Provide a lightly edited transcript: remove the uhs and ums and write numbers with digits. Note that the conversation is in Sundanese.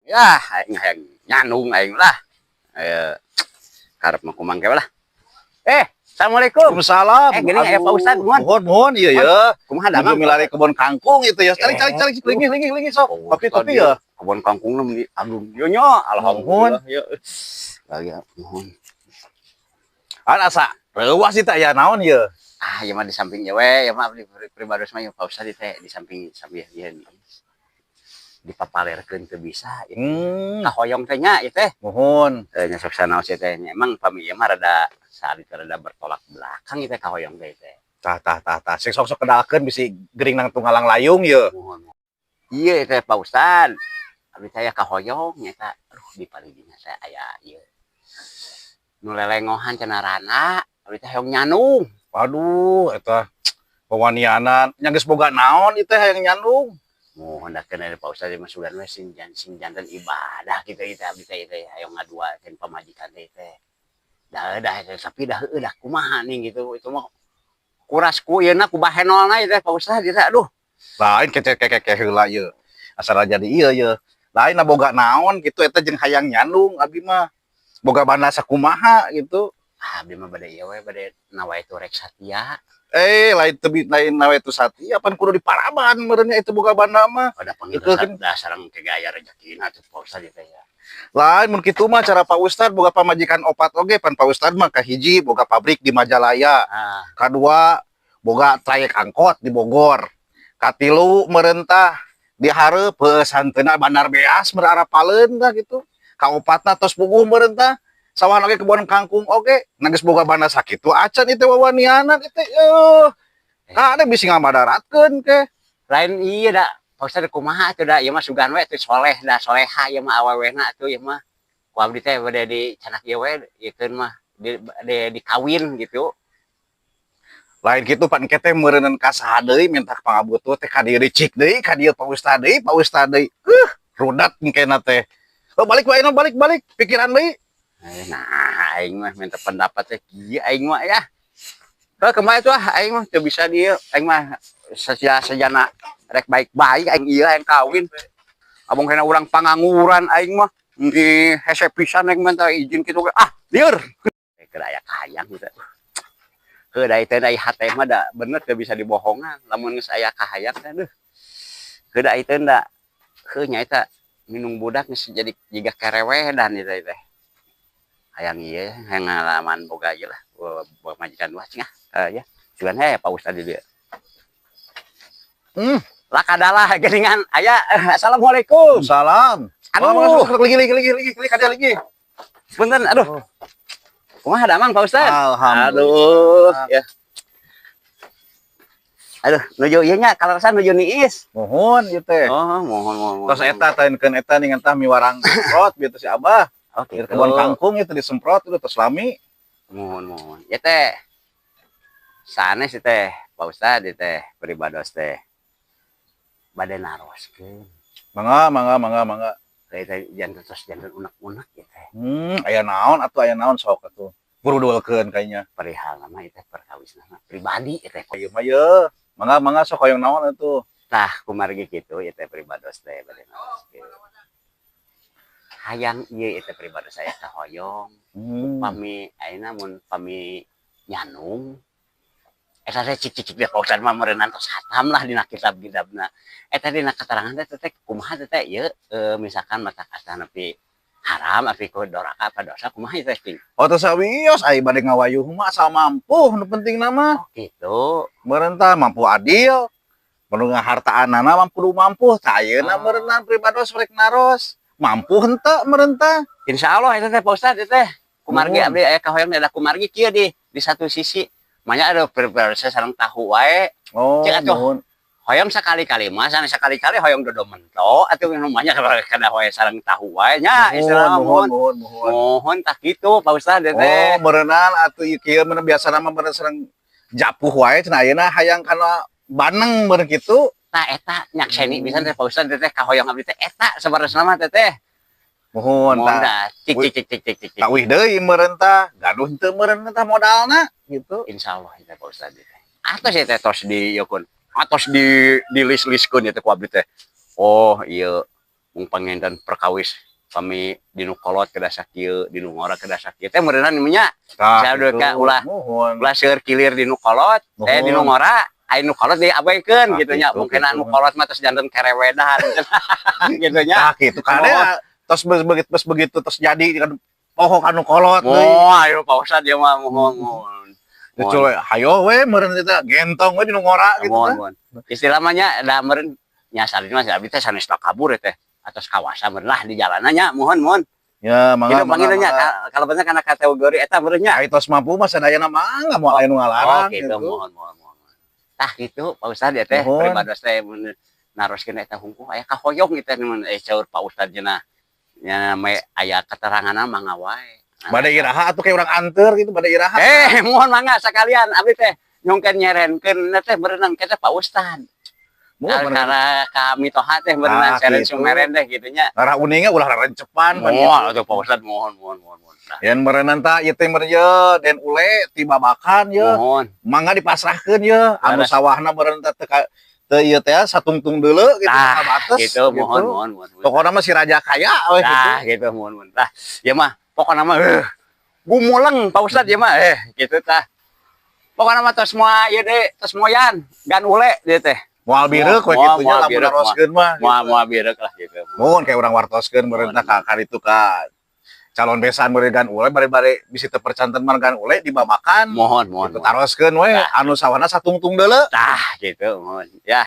Ya, aing hayang nyandung aing lah. Ayo karep mah kumang lah. Eh, assalamualaikum. Waalaikumsalam. Eh, gini aya Pak Ustad, muhun. Muhun, muhun, iya ya. Kumaha Nuju damang? Milari kebun kangkung itu ya. Calik, calik, calik, linggih, linggih, linggih sok. Oh, Kopi, kopi ya. Kebun kangkung nu di agung. Yo nya, alhamdulillah. Ya. Lagi muhun. An asa reuwas sih teh, aya naon ya? Ah, ya mah di samping ya we, ya mah abdi pribados mah ya Pak Ustad teh di samping samping ieu dipapalerkeun teu bisa ya. Kahoyong teh nya ieu teh. Muhun. Eh, nya sok sanaos ieu teh nya. Emang pami ieu mah rada saat itu rada bertolak belakang ieu teh kahoyong teh teh. Tah, tah, tah, tah. Sing sok sok kedalkeun, bisi gering nang tunggalang layung ye. Muhun. Iya teh, Pak Ustad. Abdi teh aya kahoyong nyata. Aduh, di palidinya teh aya ieu. Nu lelengohan cenah rana, abdi teh hoyong nyandung. Waduh, eta pewanianan nya geus boga naon ieu teh hayang nyandung? Muhun da keun Pak Ustad mah sugan we sing sing janten ibadah kitu ieu teh abdi teh teh hoyong ngaduakeun pamajikan teh teh. Dah dah tapi dah heueuh dah kumaha nih gitu itu mah kuras ku ieu na ku bahenolna ieu teh, Pak Ustad, ieu teh aduh. Lain kece keke keke heula ye. Asal jadi ieu ye. Lain na boga naon gitu eta jeung hayang nyandung abdi mah. Boga banda sakumaha gitu. Ah, abdi mah bade ieu we, bade nawaitu rek satia. Eh, lain tebi, lain nawaitu satia, pan kudu diparaban meureun itu boga banda mah. Pada panggil Itu kan- dah sareng ke gaya rezekina tuh, Pak Ustad, ieu teh ya. Lain mun kitu mah cara Pak Ustad, boga pamajikan opat oge pan Pak Ustad mah kahiji boga pabrik di Majalaya, kadua boga trayek angkot di Bogor, katilu merentah di hareup heueuh santeuna bandar beas merarapaleun tah gitu. Kaopatna tos puguh merentah sawah oge, kebun kangkung oge. Nah, geus boga banda sakitu acan itu wawanianan itu eueuh. Kade bisi ngamadaratkeun ke. Lain iya da Pak Ustad, kumaha atuh da ieu mah sugan we atuh soleh da soleha ieu mah awewena atuh ieu mah. Ku abdi teh bade di canak ieu we ieu mah di dikawin gitu. Lain gitu pan engke teh meureunnan ka saha deui minta pangabutuh teh, ka dieu cik deui, ka dieu Pak Ustad deui, Pak Ustad deui. Rudat engkena teh. Oh, balik wae, balik balik pikiran deui. Eh, nah, aing mah minta pendapat teh kieu aing mah ya. Heuh, kemarin tuh ah aing mah teu bisa dieu, aing mah saja sajana rek baik-baik aing ieu aing kawin. Abong kena urang pangangguran aing mah di hese pisan aing minta izin kitu ah lieur. Keur aya kahayang gitu. Heuh, da teh da hate mah da bener teu bisa dibohongan lamun geus aya kahayang teh deuh. Heuh, da teh da heuh nya eta minum budak geus jadi jiga kerewedan ieu teh. Hayang ieu hayang ngalaman boga ieu lah, boga majikan dua cing ah. Ya. Cuman he Pak Ustad di dieu. Lakadalah geuningan aya, assalamualaikum. Salam. Aduh. Lagi lagi lagi lagi lagi kada lagi. Punten, aduh. Kumaha damang, Pak Ustad? Alhamdulillah. Aduh, ya. Aduh, nuju ieu nya kaleresan nuju niis. Muhun ieu teh. Oh, muhun muhun. Tos eta tainkeun eta ningan tah miwarang semprot bieu teh si Abah. Oh, gitu. Kebun kangkung itu disemprot itu tos lami. Muhun muhun. Ya teh. Sanes ieu teh, Pak Ustad, ieu teh pribados teh. Bade naroskeun. Mangga, mangga, mangga, mangga. Teh teh janten tos janten unek-unek ieu teh. Aya naon atuh, aya naon sok atuh. Burudulkeun kayaknya. Perihal nama ieu teh perkawisna pribadi ieu teh. Ieu mah ye. Mangga, mangga sok, hoyong naon atuh. Tah, kumargi kitu ieu teh pribados teh bade naroskeun. Hayang ieu ieu teh pribados saya kahoyong pami ayeuna mun pami nyandung eta teh cik cik cik Pak Ustad mah meureunan tos hatam lah dina kitab-kitabna eta dina keterangan teh teh kumaha teh teh ieu misalkan mata kata nepi haram api ku doraka apa dosa kumaha ieu teh, cing? Oh, teu sawios ai bade ngawayuh mah, asal mampu nu penting mah. Oh, gitu. Meurentah mampu adil. Perlu ngahartaanana mampu mampu tah ayeuna. Meureunnan pribados rek naros. Mampu henteu merentah? Insya Allah eta teh, Pak Ustad, eta teh kumargi Nuhun. Abdi aya kahoyong da kumargi kieu di satu sisi manya ada saya sareng tahu wae. Oh, Cek atuh. Nuhun. Hoyong sekali-kali mah sana sekali-kali hoyong dodo mento atuh manya kada hoyong sareng tahu wae nya istilah. Nuhun, Mohon nuhun, nuhun. Mohon tak gitu, Pak Ustad, teh. Oh, meureunan atuh ieu kieu meureun biasana mah meureun sareng japuh wae cenah, ayeuna hayang kana baneng meureun kitu. Tah, eta nyakseni bisa teh, Pak Ustad, teh kahoyong abdi teh eta sabarosna mah teh teh. Muhun. Mohon tah. dah cik cik cik cik cik cik. Tah, uih deui meureun tah gaduh henteu meureun tah modalna gitu. Insyaallah teh, Pak Ustad, teh atos ya teh tos di ieu kun atos di list-listkeun ya teh ku abdi teh. Oh iya. Mung panginten perkawis pami dinu kolot kedah sakieu, dinu ngora kedah sakieu teh meureunna nya. Tah, Saya gitu. Ka ulah Muhun. Ulah seueur kilir dinu kolot, eh, dinu Muhun. Ngora, aya nu kolot diabaikeun Ah, gitu nya. gitu, Mungkin gitu. Anu kolot mah tos janten kerewedan gitu nya. Tah, gitu karena tos begitu, tos begitu tos jadi kan poho kanu kolot deui. Oh, ayo Pak Ustad ya mah, mohon mohon. Lucu we, hayo we meureun eta gentong we dinu ngora gitu Mohon tah. Mohon. Istilah mah nya da meureun nya salin mah abdi teh sanes kabur teh atas kawasa meureun lah di jalanannya, mohon mohon. Ya, mangga. Gitu Mangga, panggilnya mangga. Kalau bener kana kategori eta meureun nya. Ai tos mampu mah sadayana mangga, moal aya nu Oh, ngalarang gitu, gitu. Mohon mohon mohon. Tah gitu Pak Ustad ya teh. Mohon. Pribados teh mun naroskeun eta hungkul aya kahoyong gitu mun saur Pak Ustad cenah. Nya namanya aya keteranganna mangga wae. Bade iraha atuh, kayak urang anteur gitu, bade iraha? Eh, mohon mangga sekalian abdi teh nyongkeun nyerenkeun teh berenang kita Pak Ustad. Mohon. Karena kami toha teh berenang Ah, seren gitu. Sumeren teh gitu nya. Ngarah uninga ulah rencepan pan Mohon gitu. Atuh Pak Ustad, mohon mohon mohon mohon. Nah, Yan meureunnan ta ieu teh meureun ye Den Ule ti Babakan ye. Mohon. Mangga dipasrahkeun ye anu Leres. Sawahna meureun teh teu teu ieu teh satungtung deuleu gitu Tah, ka bates. Gitu, mohon mohon mohon. Pokokna mah si raja kaya we gitu. Nah, gitu, mohon mohon. Tah, ya mah pokokna mah gumuleng Pak Ustad ya mah gitu tah. Pokokna mah tos moal ieu deui, tos moyan, gan ule dieu teh. Moal bireuk we Moal- kitu nya moal lamun bireuk, naroskeun mah. Moal Gitu. Moal bireuk lah gitu. Mohon kayak urang wartoskeun meureun tah ka karitu ka calon besan meureun gan ule bari-bari bisi teu percanten mah gan ule di Babakan. Mohon mohon. Gitu Mohon. taroskeun we Tah. anu sawahna satungtung deuleu. Tah gitu, mohon. Ya.